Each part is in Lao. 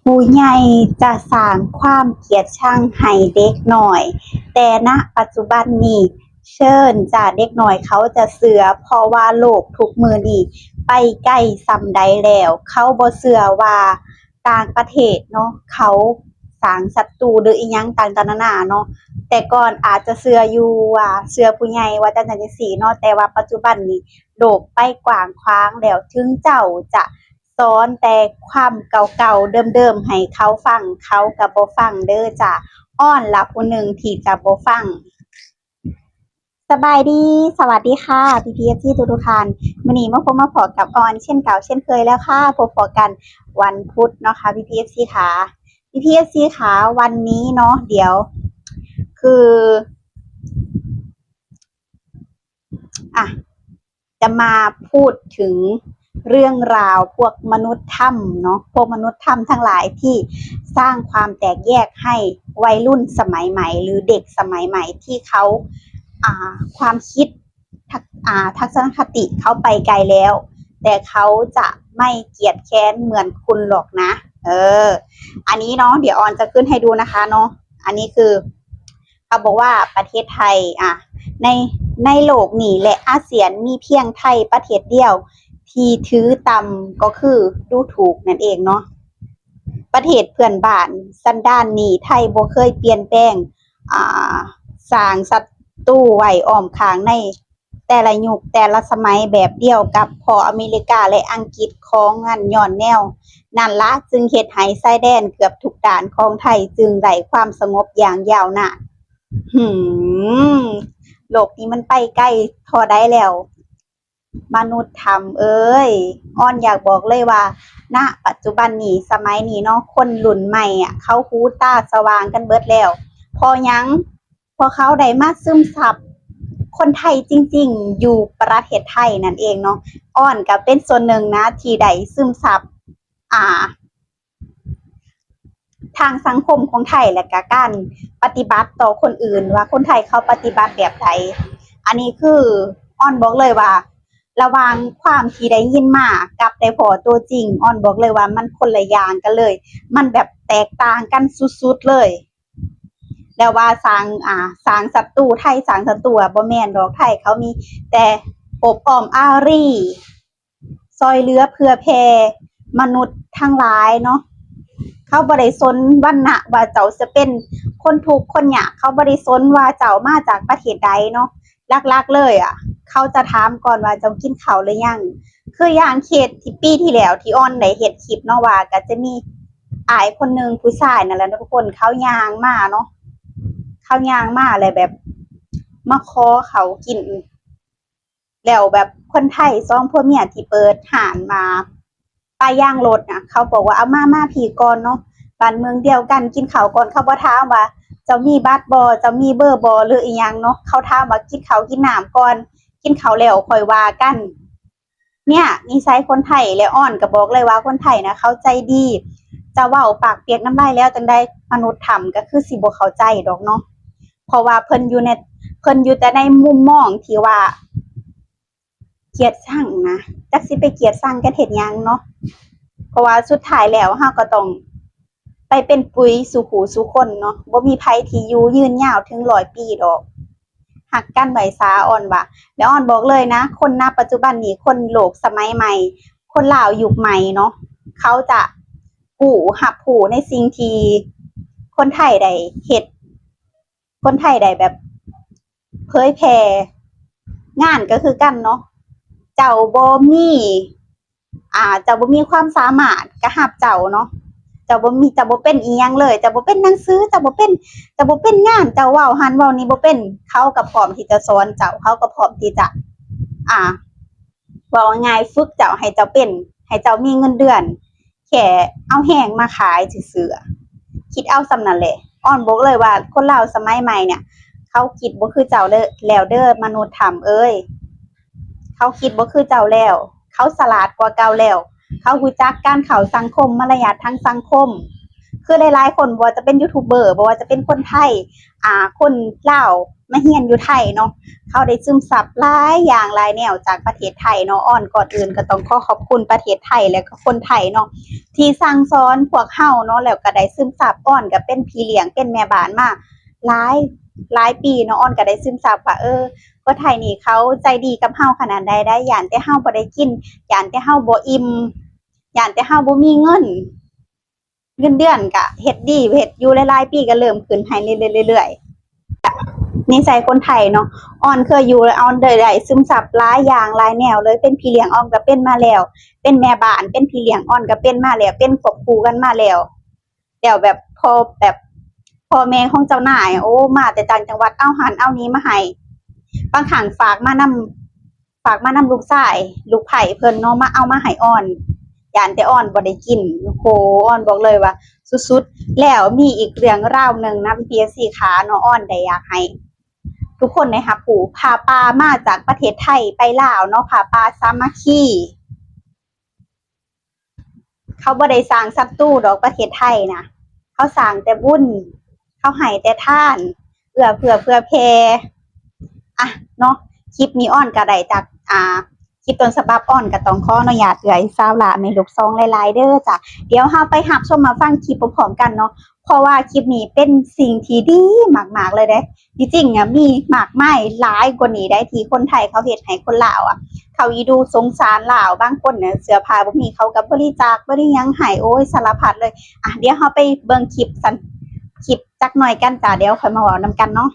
ຜູ້ໃຫຍ່ຈະສ້າງຄວາມກຽດຊັງໃຫ້ເດັກນ້ອຍ, ແຕ່ນະປັດຈຸບັນນີ້ ເຊີນຈ້າ ເດັກນ້ອຍເຂົາຈະເຊື່ອ ເພາະວ່າໂລກທຸກມື້ນີ້ໄປໄກສ່ຳໃດແລ້ວ, ເຂົາບໍ່ເຊື່ອວ່າຕ່າງປະເທດເນາະ ເຂົາສ້າງສັດຕູ ຫຼື ອີ່ຫຍັງຕ່າງໆນານາເນາະ. ແຕ່ກ່ອນອາດຈະເຊື່ອຢູ່ວ່າ ເຊື່ອຜູ້ໃຫຍ່ວ່າຈັ່ງຊັ້ນຈັ່ງຊີ້ເນາະ, ແຕ່ວ່າປັດຈຸບັນນີ້ໂລກໄປກວ້າງຂວາງແລ້ວ, ເຖິງເຈົ້າຈະ ສອນແຕ່ຄວາມເກົ່າໆເດີມໆໃຫ້ເຂົາຟັງ, ເຂົາກໍບໍ່ຟັງເດີຈ້າ. ອອນລະຜູ້ໜຶ່ງທີ່ຈະບໍ່ຟັງ. ສະບາຍດີ, ສະຫວັດດີຄ່ະ ພີ່ໆເອັຟຊີທຸກໆທ່ານ. ມື້ນີ້ມາພົບມາພໍ້ກັບອອນເຊັ່ນເກົ່າເຊັ່ນເຄີຍແລ້ວຄ່ະ, ພົບພໍ້ກັນວັນພຸດເນາະຄ່ະ ພີ່ໆເອັຟຊີຄ່ະ. ພີ່ໆເອັຟຊີຄ່ະ, ວັນນີ້ເນາະ ດຽວ ຄື ອ່ະ ຈະມາພູດເຖິງເລື່ອງລາວພວກມະນຸດຖ້ຳເນາະ, ພວກມະນຸດຖ້ຳທັງຫຼາຍທີ່ສ້າງຄວາມແຕກແຍກໃຫ້ໄວລຸ້ນສະໄໝໃໝ່ ຫຼື ເດັກສະໄໝໃໝ່ ທີ່ເຂົາ ອ່າ ຄວາມຄິດ ທັກ ອ່າ ທັດສະນະຄະຕິເຂົາໄປໄກແລ້ວ, ແຕ່ເຂົາຈະໄມ່ກຽດແຄ້ນເໝືອນຄຸນຫຼອກນະ. ເອີ ອັນນີ້ເນາະ ດຽວອອນຈະຂຶ້ນໃຫ້ດູນະຄະເນາະ. ອັນນີ້ຄື ເຂົາບອກວ່າປະເທດໄທ ອ່າ ໃນ ໃນໂລກນີ້ ແລະ ອາຊຽນ ມີພຽງໄທປະເທດດຽວທີ່ຖືຕ່ຳ ກໍຄືດູຖູກນັ້ນເອງເນາະ. ປະເທດເພື່ອນບ້ານ ສັນດານນີ້ ໄທບໍ່ເຄີຍປ່ຽນແປງ, ອ່າ ສ້າງສັດຕູໄວ້ອ້ອມຂ້າງໃນ ແຕ່ລະຍຸກແຕ່ລະສະໄໝແບບດຽວກັບພໍ່ອາເມລິກາ ແລະ ອັງກິດ. ຂອງນັ້ນ ຍ້ອນແນວນັ້ນລະ ຈຶ່ງເຮັດໃຫ້ຊາຍແດນເກືອບທຸກດ້ານຂອງໄທຈຶ່ງໄດ້ຄວາມສະຫງົບຢ່າງຍາວນານ. ຫືມ ໂລກນີ້ມັນໄປໄກທໍ່ໃດແລ້ວ ມະນຸດຖ້ຳເອີຍ. ອອນຢາກບອກເລີຍວ່າ ນະປັດຈຸບັນນີ້ ສະໄໝນີ້ເນາະ ຄົນລຸ້ນໃໝ່ອະ ເຂົາຫູຕາສະຫວ່າງກັນເບິດແລ້ວ. ເພາະຫຍັງ? ພວກເຂົາໄດ້ມາຊຶມຊັບຄົນໄທຈິງໆ ຢູ່ປະເທດໄທນັ້ນເອງເນາະ. ອອນກໍເປັນສ່ວນໜຶ່ງນະ ທີ່ໄດ້ຊຶມຊັບ ອ່າ ທາງສັງຄົມຂອງໄທ ແລະກະການປະຕິບັດຕໍ່ຄົນອື່ນ ວ່າຄົນໄທເຂົາປະຕິບັດແບບໃດ. ອັນນີ້ຄືອອນບອກເລີຍວ່າ ລະຫວ່າງຄວາມທີ່ໄດ້ຍິນມາກັບໄດ້ພໍ້ຕົວຈິງ ອອນບອກເລີຍວ່າມັນຄົນລະຢ່າງກັນເລີຍ, ມັນແບບແຕກຕ່າງກັນສຸດໆເລີຍ. ແລ້ວວ່າສ້າງ ອ່າ ສ້າງສັດຕູ ໄທສ້າງສັດຕູ ບໍ່ແມ່ນດອກ, ໄທເຂົາມີແຕ່ອົບອ້ອມອາຣີ ຊ່ອຍເຫຼືອເຜື່ອແຜ່ມະນຸດທັງຫຼາຍເນາະ. ເຂົາບໍ່ໄດ້ສົນວັນນະວ່າເຈົ້າຈະເປັນຄົນທຸກຄົນຍາກ, ເຂົາບໍ່ໄດ້ສົນວ່າເຈົ້າມາຈາກປະເທດໃດເນາະ. ຫຼັກໆເລີຍອະ ເຂົາຈະຖາມກ່ອນວ່າເຈົ້າກິນເຂົ້າຫຼືຍັງ. ຄືຢ່າງເຄສທີ່ປີທີ່ແລ້ວທີ່ອອນໄດ້ເຮັດຄລິບເນາະ ວ່າກໍຈະມີອ້າຍຄົນໜຶ່ງ ຜູ້ຊາຍນັ້ນແຫຼະເນາະທຸກຄົນ, ເຂົາຍ່າງມາເນາະ, ເຂົາຍ່າງມາແລ້ວແບບມາຂໍເຂົ້າກິນ ແລ້ວແບບຄົນໄທສອງຜົວເມຍທີ່ເປີດຮ້ານ ອ່າ ປາຍາງລົດນະ ເຂົາບອກວ່າ ເອົາມາ ມາພີ້ກ່ອນເນາະ, ບ້ານເມືອງດຽວກັນ ກິນເຂົ້າກ່ອນ. ເຂົາບໍ່ຖາມວ່າເຈົ້າມີບັດບໍ່ ເຈົ້າມີເບີບໍ່ ຫຼືອີ່ຫຍັງເນາະ, ເຂົາຖາມວ່າກິນເຂົ້າກິນນ້ຳກ່ອນ, ກິນເຂົ້າແລ້ວຄ່ອຍວ່າກັນ. ເນີ້ຍ ນິໄສຄົນໄທ ແລະ ອອນກໍບອກເລີຍວ່າຄົນໄທນະ ເຂົາໃຈດີ, ຈະເວົ້າປາກປຽກນ້ຳລາຍແລ້ວຈັ່ງໃດ ມະນຸດຖ້ຳກໍຄືຊິບໍ່ເຂົ້າໃຈດອກເນາະ. ເພາະວ່າເພິ່ນຢູ່ໃນ ເພິ່ນຢູ່ແຕ່ໃນມຸມມອງທີ່ວ່າກຽດຊັງນະ, ຈັກຊິໄປກຽດຊັງກັນເຮັດຫຍັງເນາະ. ເພາະວ່າສຸດທ້າຍແລ້ວເຮົາກໍຕ້ອງໄປເປັນປຸ໋ຍສູ່ຜູ້ສູ່ຄົນເນາະ, ບໍ່ມີໃຜທີ່ຢູ່ຍືນຍາວເຖິງຮ້ອຍປີດອກ. ຮັກກັນໄວ້ສາ ອອນວ່າ. ແລະ ອອນບອກເລີຍນະ ຄົນນະປັດຈຸບັນນີ້ ຄົນໂລກສະໄໝໃໝ່ ຄົນລາວຍຸກໃໝ່ເນາະ, ເຂົາຈະຮູ້ ຮັບຮູ້ໃນສິ່ງທີ່ຄົນໄທໄດ້ເຮັດ, ຄົນໄທໄດ້ແບບເຜີຍແຜ່. ງານກໍຄືກັນເນາະ, ເຈົ້າບໍ່ມີ ອ່າ ເຈົ້າບໍ່ມີຄວາມສາມາດກໍຮັບເຈົ້າເນາະ, ເຈົ້າບໍ່ມີ ເຈົ້າບໍ່ເປັນອີ່ຫຍັງເລີຍ, ເຈົ້າບໍ່ເປັນໜັງສື, ເຈົ້າບໍ່ເປັນ ເຈົ້າບໍ່ເປັນງານ, ເຈົ້າເວົ້າຫັ້ນເວົ້ານີ້ບໍ່ເປັນ, ເຂົາກໍພ້ອມທີ່ຈະສອນເຈົ້າ, ເຂົາກໍພ້ອມທີ່ຈະ ອ່າ ເວົ້າງ່າຍໆ ຝຶກເຈົ້າໃຫ້ເຈົ້າເປັນ, ໃຫ້ເຈົ້າມີເງິນເດືອນ, ແຄ່ເອົາແຮງມາຂາຍຊື່ໆ. ຄິດເອົາສ່ຳນັ້ນແຫຼະ. ອອນບອກເລີຍວ່າຄົນລາວສະໄໝໃໝ່ເນີ້ຍ ເຂົາຄິດບໍ່ຄືເຈົ້າແລ້ວເດີ ມະນຸດຖ້ຳເອີຍ, ເຂົາຄິດບໍ່ຄືເຈົ້າແລ້ວ. ເຂົາສະຫຼາດກວ່າເກົ່າແລ້ວ, ເຂົາຮູ້ຈັກການເຂົ້າສັງຄົມ, ມາລະຍາດທາງສັງຄົມ. ຄືຫຼາຍໆຄົນ ບໍ່ວ່າຈະເປັນຢູທູບເບີ, ບໍ່ວ່າຈະເປັນຄົນໄທ, ອ່າ ຄົນລາວ, ມາຮຽນຢູ່ໄທເນາະ ເຂົາໄດ້ຊຶມຊັບຫຼາຍຢ່າງຫຼາຍແນວຈາກປະເທດໄທເນາະ. ອອນ ກ່ອນອື່ນກໍຕ້ອງຂໍຂອບຄຸນປະເທດໄທ ແລະກໍຄົນໄທເນາະ ທີ່ສັ່ງສອນພວກເຮົາເນາະ ແລ້ວກໍໄດ້ຊຶມຊັບ. ອອນກໍເປັນພີ່ລ້ຽງ ເປັນແມ່ບ້ານມາຫຼາຍ ຫຼາຍປີເນາະ. ອອນກໍໄດ້ຊຶມຊັບວ່າ ເອີ ຄົນໄທນີ້ເຂົາໃຈດີກັບເຮົາຂະໜາດໃດໄດ໋. ຢ້ານແຕ່ເຮົາບໍ່ໄດ້ກິນ, ຢ້ານແຕ່ເຮົາບໍ່ອີ່ມ, ຢ້ານແຕ່ເຮົາບໍ່ມີເງິນ. ເງິນເດືອນກະເຮັດດີ ເຮັດຢູ່ຫຼາຍໆປີກະເລີ່ມຂຶ້ນໃຫ້ເລື້ອຍໆ ນິໄສຄົນໄທເນາະ. ອອນເຄີຍຢູ່ ອອນໄດ້ ໄດ້ຊຶມຊັບຫຼາຍຢ່າງຫຼາຍແນວເລີຍ. ເປັນພີ່ລ້ຽງ ອອນກະເປັນມາແລ້ວ, ເປັນແມ່ບ້ານ ເປັນພີ່ລ້ຽງ ອອນກະເປັນມາແລ້ວ, ເປັນຄວບຄູ່ກັນມາແລ້ວ. ແລ້ວແບບພໍ່ ແບບພໍ່ແມ່ຂອງເຈົ້ານາຍ ໂອ້ ມາແຕ່ຕ່າງຈັງຫວັດ ເອົາຫັ້ນເອົານີ້ມາໃຫ້. ບາງຄັ້ງຝາກມານຳ ຝາກມານຳລູກຊາຍ ລູກໃພ້ເພິ່ນເນາະ ມາເອົາມາໃຫ້ອອນ ຢ້ານແຕ່ອອນບໍ່ໄດ້ກິນ. ໂອ້ໂຫ ອອນບອກເລີຍວ່າສຸດໆ. ແລ້ວມີອີກເລື່ອງລາວໜຶ່ງນະ ພີ່ໆ ເອັຟຊີ ຂາເນາະ ອອນໄດ້ຢາກໃຫ້ທຸກຄົນໄດ້ຮັບຮູ້. ຜ້າປ່າມາຈາກປະເທດໄທໄປລາວເນາະ ຜ້າປ່າສາມັກຄີ. ເຂົາບໍ່ໄດ້ສ້າງສັດຕູດອກ ປະເທດໄທນະ ເຂົາສ້າງແຕ່ບຸນ ເຂົາໃຫ້ແຕ່ທານ ເອື້ອເຟື້ອເຜື່ອແຜ່. ອ່ະເນາະ ຄລິບນີ້ອອນກະໄດ້ຈາກ ອ່າ ຄລິບຕົ້ນສະບັບ. ອອນກະຕ້ອງຂໍອະນຸຍາດເອື້ອຍສາວຫຼ້າແມ່ລູກສອງຫຼາຍໆເດີຈ້າ. ດຽວເຮົາໄປຮັບຊົມມາຟັງຄລິບພ້ອມໆກັນເນາະ ເພາະວ່າຄລິບນີ້ເປັນສິ່ງທີ່ດີມາກໆເລີຍເດ້. ທີ່ຈິງອະ ມີມາກມາຍຫຼາຍກວ່ານີ້ໄດ໋ ທີ່ຄົນໄທເຂົາເຮັດໃຫ້ຄົນລາວອະ ເຂົາອີດູສົງສານລາວ. ບາງຄົນນະ ເສື້ອຜ້າບໍ່ມີ ເຂົາກໍບໍລິຈາກ ບໍລິຫຍັງໃຫ້ ໂອ້ຍ ສາລະພັດເລີຍ. ອ່ະ ດຽວເຮົາໄປເບິ່ງຄລິບສັ້ນ ຄລິບຈັກໜ່ອຍກັນຈ້າ ດຽວຄ່ອຍມາເວົ້ານຳກັນເນາະ.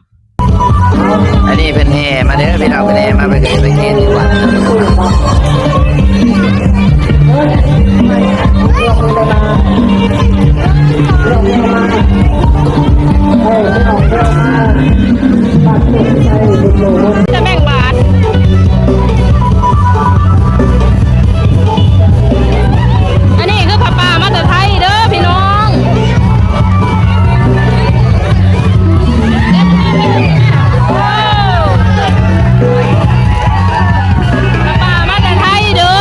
ອັນນີ້ເພິ່ນແຫ່ມາເດີພີ່ນ້ອງ ເພິ່ນແຫ່ມາ ເພິ່ນກໍຊິໄປແກ່ນຢູ່ວັດ. ຈະແບ່ງບາດ. ອັນນີ້ຄືຜ້າປ່າມາແຕ່ໄທເດີພີ່ນ້ອງ. ປາມາແຕ່ໄທເດີ.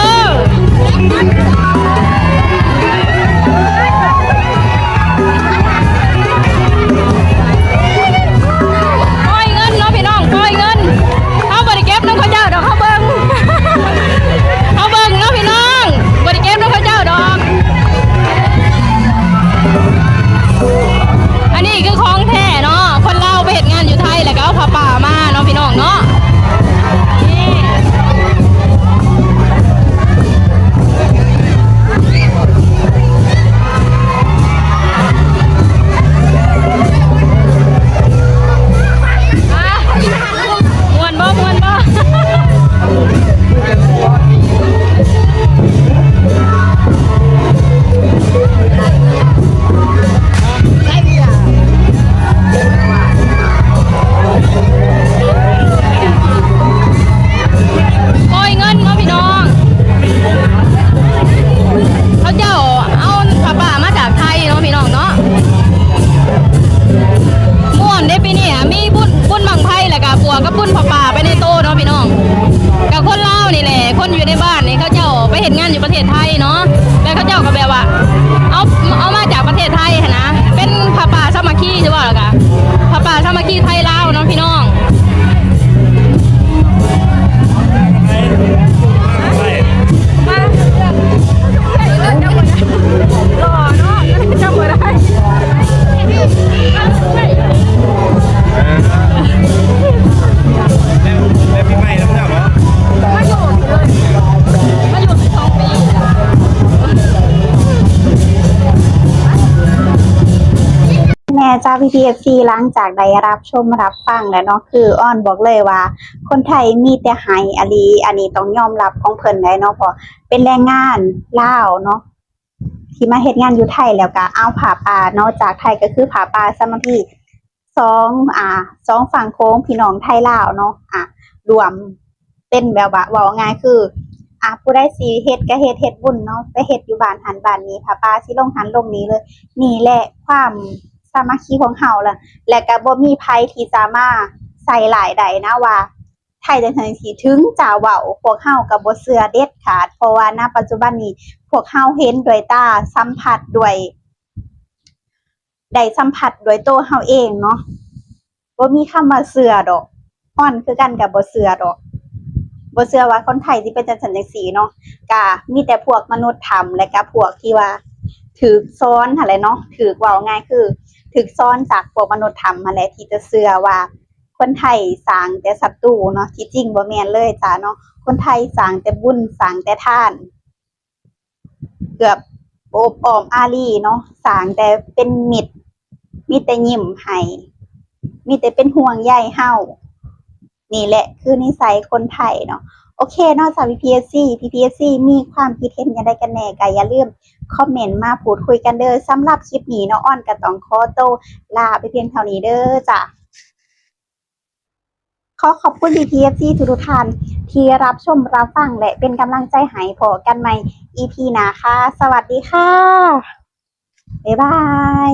ປ່ອຍເງິນເນາະພີ່ນ້ອງ ປ່ອຍເງິນ. ເຮົາບໍ່ໄດ້ເກັບນຳເຂົາເຈົ້າດອກ ເຮົາເບິ່ງ ເຮົາເບິ່ງເນາະພີ່ນ້ອງ ບໍ່ໄດ້ເກັບນຳເຂົາເຈົ້າດອກ. ອັນນີ້ຄືຂອງແທ້ເນາະ ຄົນລາວໄປເຮັດງານຢູ່ໄທ ແລ້ວກໍເອົາຜ້າປ່າມາເນາະພີ່ນ້ອງເນາະ. ມ່ວນບໍ່ ມ່ວນບໍ່? ໂກຍເງິນເນາະພີ່ນ້ອງ ເຂົາເຈົ້າເອົາຜ້າປ່າມາຈາກໄທເນາະພີ່ນ້ອງເນາະ. ມ່ວນເດ້ປີນີ້ ມີບຸນ ບຸນບັ້ງໄຟ ແລ້ວກະບວກກັບບຸນຜ້າປ່າໄປໃນໂຕເນາະພີ່ນ້ອງ. ກະຄົນລາວນີ້ແຫຼະ ຄົນຢູ່ໃນບ້ານນີ້ ເຂົາເຈົ້າໄປເຮັດງານຢູ່ປະເທດໄທເນາະ ແລ້ວເຂົາເຈົ້າກໍແບບວ່າ ເອົາ ເອົາມາຈາກປະເທດໄທຫັ້ນນະ ເປັນຜ້າປ່າສາມັກຄີ ຊິເວົ້າແລ້ວກະ ຜ້າປ່າສາມັກຄີໄທລາວເນາະພີ່ນ້ອງ. ແນ່ຈ້າ ພີ່ໆ ເອັຟຊີ ຫຼັງຈາກໄດ້ຮັບຊົມຮັບຟັງແລ້ວເນາະ ຄືອອນບອກເລີຍວ່າ ຄົນໄທມີແຕ່ໃຫ້ອີ່ຫຼີ. ອັນນີ້ຕ້ອງຍອມຮັບຂອງເພິ່ນໄດ໋ເນາະ ເພາະເປັນແຮງງານລາວເນາະ ທີ່ມາເຮັດງານຢູ່ໄທ ແລ້ວກະເອົາຜ້າປ່າເນາະ ຈາກໄທ ກໍຄືຜ້າປ່າສາມັກຄີ ສອງ ອ່າ ສອງຝັ່ງໂຂງ ພີ່ນ້ອງໄທລາວເນາະ ອ່າ ລວມ ເປັນແບບວ່າ ເວົ້າງ່າຍຄື ອ່າ ຜູ້ໃດຊິເຮັດກະເຮັດ ເຮັດບຸນເນາະ ໄປເຮັດຢູ່ບ້ານຫັ້ນບ້ານນີ້ ຜ້າປ່າຊິລົງຫັ້ນລົງນີ້ເລີຍ. ນີ້ແຫຼະຄວາມສາມັກຄີຂອງເຮົາລະ ແລະກະບໍ່ມີໃຜທີ່ຈະມາໃສ່ຮ້າຍໄດ້ນະວ່າ ໄທຈັ່ງຊັ້ນຈັ່ງຊີ້. ເຖິງຈະເວົ້າ ພວກເຮົາກະບໍ່ເຊື່ອເດັດຂາດ ເພາະວ່ານະປັດຈຸບັນນີ້ ພວກເຮົາເຫັນດ້ວຍຕາ ສຳຜັດດ້ວຍ ໄດ້ສຳຜັດດ້ວຍໂຕເຮົາເອງເນາະ ບໍ່ມີຄຳວ່າເຊື່ອດອກ. ຮ້ອນຄືກັນກໍບໍ່ເຊື່ອດອກ ບໍ່ເຊື່ອວ່າຄົນໄທຊິເປັນຈັ່ງຊັ້ນຈັ່ງຊີ້ເນາະ. ກະມີແຕ່ພວກມະນຸດທຳ ແລະກະພວກທີ່ວ່າຖືກຊ້ອນຫັ້ນແຫຼະເນາະ ຖືກ ເວົ້າງ່າຍຄືຖືກຊ້ອນຈາກພວກມະນຸດທຳຫັ້ນແຫຼະ ທີ່ຈະເຊື່ອວ່າຄົນໄທສ້າງແຕ່ສັດຕູເນາະ. ທີ່ຈິງບໍ່ແມ່ນເລີຍຈ້າເນາະ ຄົນໄທສ້າງແຕ່ບຸນ ສ້າງແຕ່ທານ ເກືອບໂອບອ້ອມອາລີເນາະ ສ້າງແຕ່ເປັນມິດ ມີແຕ່ຍິ້ມໃຫ້ ມີແຕ່ເປັນຫ່ວງໃຍເຮົາ. ນີ້ແຫຼະຄືນິໄສຄົນໄທເນາະ. ໂອເຄເນາະ ຊາວ ພີພີເອັຟຊີ ພີພີເອັຟຊີ ມີຄວາມຄິດເຫັນຢ່າງໃດກັນແດ່ ກໍຢ່າລືມຄອມເມັນມາພູດຄຸຍກັນເດີ້. ສຳລັບຄລິບນີ້ເນາະ ອອນກໍຕ້ອງຂໍໂຕລາໄປພຽງເທົ່ານີ້ເດີ້ຈ້າ. ຂໍຂອບຄຸນ ພີພີເອັຟຊີ ທຸກໆທ່ານທີ່ຮັບຊົມຮັບຟັງ ແລະເປັນກຳລັງໃຈໃຫ້. ພໍ້ກັນໃໝ່ ອີພີ ໜ້າຄ່ະ. ສະຫວັດດີຄ່ະ. ບາຍບາຍ.